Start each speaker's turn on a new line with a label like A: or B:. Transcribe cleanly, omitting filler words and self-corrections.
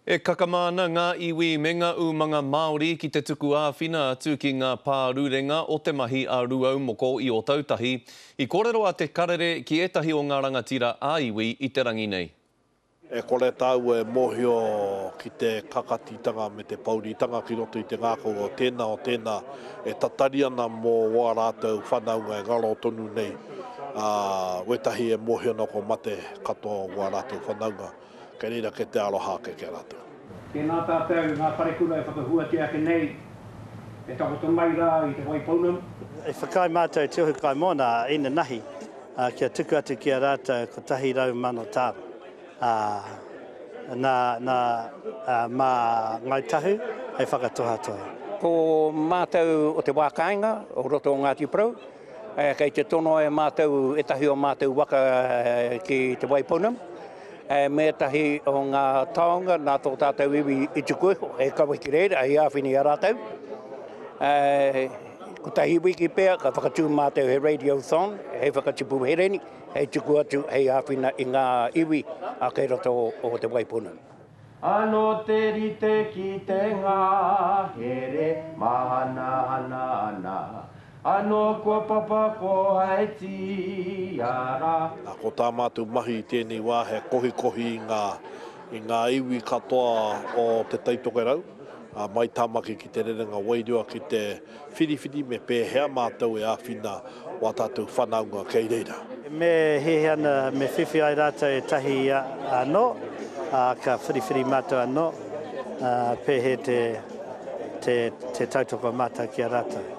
A: E kakama ana ngā iwi me ngā umanga Māori ki te tuku āwhina atu ki ngā pārurenga o te mahi a Rūaumoko i Ōtautahi. I kōrero a Te Karere ki ētahi o ngā rangatira ā-iwi i te rangi nei.
B: E kore tāua e mōhio ki te kakatitanga me te pouritanga ki roto i te ngākau o tēnā, o tēnā e tatari ana mō wā rātou whanaunga e ngaro tonu nei, ā, wētahi e mōhio ana kua mate katoa wā rātou whanaunga. Kei reira kei te aroha ake ki a rātou.
C: Tēnā tātou ngā wharekura e whakahuatia ake nei, e takoto mai rā i Te Waipounamu.
D: I whakaae mātou te Ohu Kaimoana inanahi kia tuku atu ki a rātou 100,000 tāra, ā, nā, nā, ā, mā Ngāi Tahu hei whakatohatoha.
E: Ko mātou o te wā kāinga o roto o Ngāti Porou, Kei te tonoa e mātou ētahi o mātou waka ki Te Waipounamu, me ētahi o ngā taonga nā tō tātou iwi i tuku iho, hei kawe ki reira, hei āwhina i a rātou. Kotahi wiki pea ka whakatū mātou he radiothon, hei whakatipu hereni, hei tuku atu, hei āwhina i ngā iwi kei roto o Te Waipounamu.
F: Ano te rite ki te ngahere mahana ana ana, ano kua papa ko Haetia ra.
B: Nā, ko tā mātou mahi i tēnei wā he kohikohi i ngā, i ngā iwi katoa o Te Tai Tokerau, ā, mai Tāmaki ki Te Rerenga Wairua ki te whiriwhiri me pēhea mātou e āwhina wā tātou whanaunga kei reira.
D: Me hiahia ana me whiwhi ai rātou ētahi anō, ā, ka whiriwhiri mātou anō, ā, pēhea te, te, te tautoko mātou ki a rātou.